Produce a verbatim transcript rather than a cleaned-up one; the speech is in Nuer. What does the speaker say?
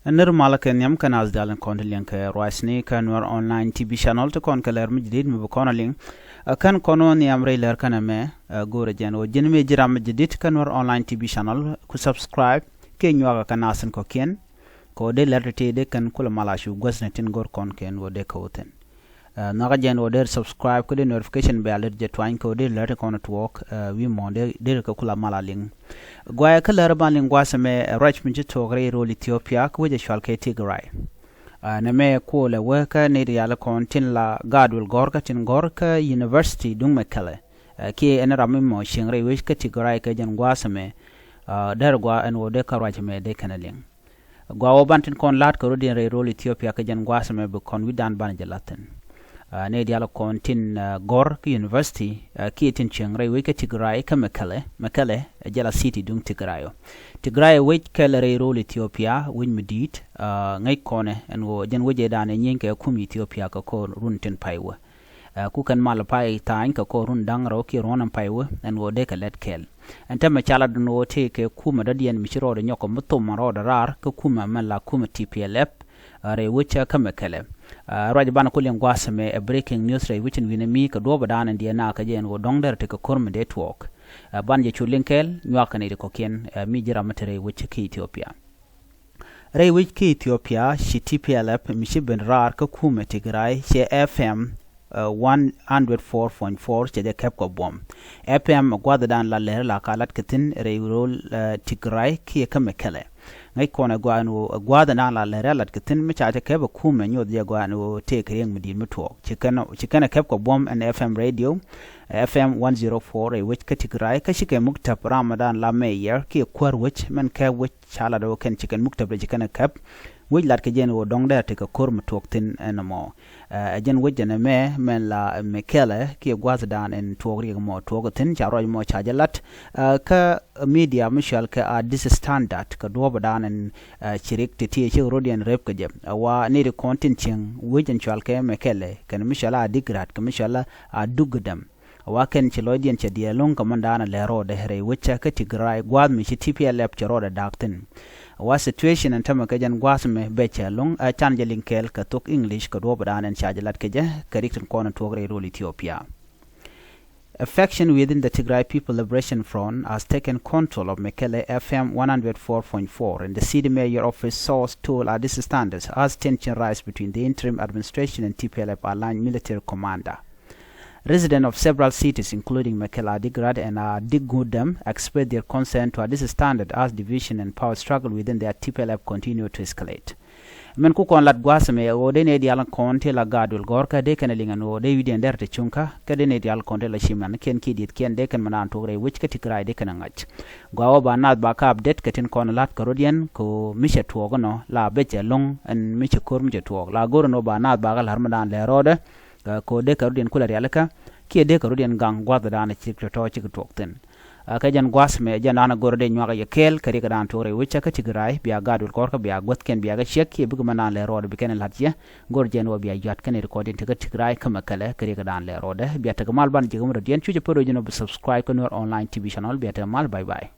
Nir malä kɛ nhiam kɛ naath diaal in kɔn ti liŋ kɛ ruacni kɛ Nuɛr Online T V Channel ti kɔn kɛ lɛr mi jadid mi bi kɔn a liŋ. Ɛ kɛn kɔn wä nhiam rɛy lɛr kɛn ɛmɛ, ɛ go̱o̱rɛ jɛn wä ji̱n mi ji̱ ram mi jadid kɛ Nuɛr Online T V Channel ku subscribe kiɛ nyuakä kɛ naath in kɔ̱kiɛn. Kɛ wä dee lɛr ti ti dee kɛn kulɛ mal a cu guäthni tin go̱r kɔn kɛn wä dee kɛ wä thi̱n. Ɛ nhɔakä jɛn wä dee subscribe kä dee notification bell dee jɛ tuany kɛ wä dee lɛr ti kɔn tuɔɔk, ɛ wi̱i̱ muɔ̱ɔ̱n dee dee kɛ kulɛ mal a liŋ. Guayɛ kä lär ban liŋ gua̱a̱th ɛmɛ, ɛ ruac mi ci thuɔɔk rɛy rol Ethiopia kä wec ɛ cual kɛ Tigray. Ɛ nɛmɛ kuɔlɛ wä kä nɛy rial kɔn tin la gaat wil gɔ̱r kä tin gɔ̱r kä university duŋ Mekelle. Ɛ kiɛ ɛn ram mi mɔ cieŋ rɛy wec kä Tigray kɛ jɛn gua̱a̱th ɛmɛ. Ɛ dɛr gua̱a̱ ɛn wä dee kä ruac ɛmɛ dee kɛn ɛ liŋ. Gua wä ban tin kɔn la̱t kɛ rɔ̱diɛn rɛy rol Ethiopia kɛ jɛn gua̱a̱th ɛmɛ bi kɔn wi̱dan ban jɛ la̱thin. Ɛ nɛy diaal kɔn tin, ɛ gɔ̱r kä university, ɛ kiɛ tin cieŋ rɛy wec kä Tigray kä Mekelle, Mekelle ɛ jɛ la city duŋ Tigray ɔ. Tigray ɛ wec kɛl rɛy rol Ethiopia, wec mi di̱i̱t, ɛ ŋäc kɔnɛ ɛn ɣöö jɛn wec ëëdan ɛ nyieeny kɛ kum Ethiopia kɛ ko̱r run tin pay wä. Ɛ ku kɛn mal pay tha̱a̱ny kɛ kɔr run da̱ŋ rɛw kiɛ ruɔ̱n ɛn pay wä ɛn ɣöö dee kɛ lɛt kɛɛl. Ɛn täämɛ ca lat ɛn ɣöö tëë kɛ kumɛ dɔ̱diɛn mi ci rɔɔdɛ nyɔk kɛ mi thom ɛn rɔɔdɛ raar kä kumɛ mɛn la kumɛ T P L F. Ɛ rɛy wec kä Mekelle. Ɛ ruac banɛ ku liŋ gua̱a̱th ɛmɛ ɛ breaking news rɛy wec ɛn wi̱nɛ mi kɛ duɔ̱ɔ̱pɛ da̱a̱n ɛn diɛn nakä jɛ ɛn ɣöö dɔ̱ŋ derɛ tekɛ ko̱r mi dee tuɔɔk. Ɛ ban jɛ cu liŋ kɛɛl nyuak kɛ nɛy ti kɔ̱kiɛn, ɛ mi ji̱ ram mi te rɛy wec kä Ethiopia. Rɛy wec kä Ethiopia ci T P L F mi ci ben raar kä kumɛ Tigray cɛ F M, ɛ one hundred four point four cɛ jɛ kɛp kɛ buɔ̱m. F M ɛ gua̱thdan la lɛr la ka lat kɛ thi̱n rɛy rol, ɛ Tigray kiɛ kä Mekelle. Ŋäc kɔn ɛ gua̱a̱n ɣöö ɛ gua̱thdan la lɛr la lat kɛ thi̱n mi ca jɛ kɛp ɛ kumɛ nyoth jɛ gua̱a̱n ɣöö tëë kɛ riɛŋ mi di̱i̱t mi tuɔɔk. Ci kɛn, ci kɛn ɛ kɛp kɛ buɔ̱m ɛn F M radio, F M one zero four rɛy wec kä Tigray kä cikɛ muktab ramdan la mɛ yɛr kiɛ kuäär wec mɛn kɛp wec ca lat ɣöö kɛn ci kɛn muktab rɛy ci kɛn ɛ kɛp. Wec lat kɛ jɛn ɣöö dɔ̱ŋ dee tekɛ ko̱r mi tuɔɔk thi̱n ɛn ɛmɔ. Ɛ jɛn wec jɛn ɛmɛ mɛn la Mekelle kiɛ gua̱thdan ɛn tuɔɔk riɛk mɔ tuɔɔk thi̱n ca ruac mɔ ca jɛ lat. Ɛ kä media mi cual kɛ Addis Standard kɛ duɔ̱ɔ̱pdan ɛn, ɛ ci rik ti ti ci rɔ̱diɛn rep kɛ jɛ. Ɛ wa ni ri kɔn tin cieŋ wec ɛn cual kɛ Mekelle kɛn mi cual a Adigrat kɛ mi cual a Dugudem. Wa kɛn ci lɔcdiɛn cɛ diɛɛl lo̱ŋ kɛ mɛn da̱a̱n a lɛ rɔɔdɛ rɛy wecä kä Tigray gua̱a̱th mi ci T P L F cɛ rɔɔdɛ da̱a̱k thi̱n. Wa situation ɛn tämɛ kɛ jɛn gua̱a̱th mɛ bɛ cɛ lo̱ŋ, ɛ can jɛ liŋ kɛɛl kɛ thok English kɛ duɔ̱ɔ̱pdan ɛn ca jɛ lat kɛ jɛ kɛ rik tin kɔn in tuɔɔk rɛy rol Ethiopia. A faction within the Tigray People Liberation Front has taken control of Mekelle F M one hundred four point four, and the city mayor office source told Addis Standard as tension rise between the interim administration and T P L F aligned military commander. Residents of several cities, including Mekelle, Adigrat, and Adigudem, expressed their concern to Addis Standard as division and power struggle within the T P L F continue to escalate. Mɛn ku kɔn lat gua̱a̱th ɛmɛ ɣöö dee nɛy diaal kɔn ti la gaat wil gɔ̱rkä dee kɛn ɛ liŋ ɛn ɣöö dee wi̱diɛn dɛr ti cuŋkä kä dee nɛy diaal kɔn ti la ci mɛn kiɛn kiɛ dieth kiɛn dee kɛn mɛn an tuɔɔk rɛy wec kä Tigray dee kɛn ɛ ŋa̱c. Gɔaa ɣöö ba naath ba kä update kɛ tin kɔn la̱t kɛ rɔ̱diɛn kɛ ɣöö mi cɛ tuɔɔk ɛnɔ la bɛ cɛ lo̱ŋ ɛn mi cɛ ko̱r mi cɛ tuɔɔk la go̱r ɛn ɣöö ba naath ba kɛ la̱r mi daan lɛ rɔɔdɛ. Ɛ kɛ ɣöö dee kɛ rɔ̱diɛn kulɛ rialikä kiɛ dee kɛ rɔ̱diɛn gaŋ gua̱thdan ɛ cik tɔ̱tɔ̱ cik tuɔɔk thi̱n. Ɛ kɛ jɛn gua̱th mɛ jɛn da̱a̱n a go̱r dee nyuak a yɛ kɛɛl kɛ riɛk da̱a̱n tuɔɔk rɛy wecä kä Tigray bia gaat wil kɔrkä bia guäth kɛn bia kɛ ciɛk kiɛ bikɛ mɛ da̱a̱n lɛ rɔɔdɛ bi kɛn la̱t yɛ. Go̱r jɛn wä bia yuat kɛn rikɔɔdin tekɛ Tigray kä Mekelle kɛ riɛk da̱a̱n lɛ rɔɔdɛ bia tekɛ mal ban ji̱ kɛ mɛ rɔ̱diɛn cucɛ pär wecä nɔ bi subscribe kä Nuer Online T V Channel bia tekɛ mal, bye bye.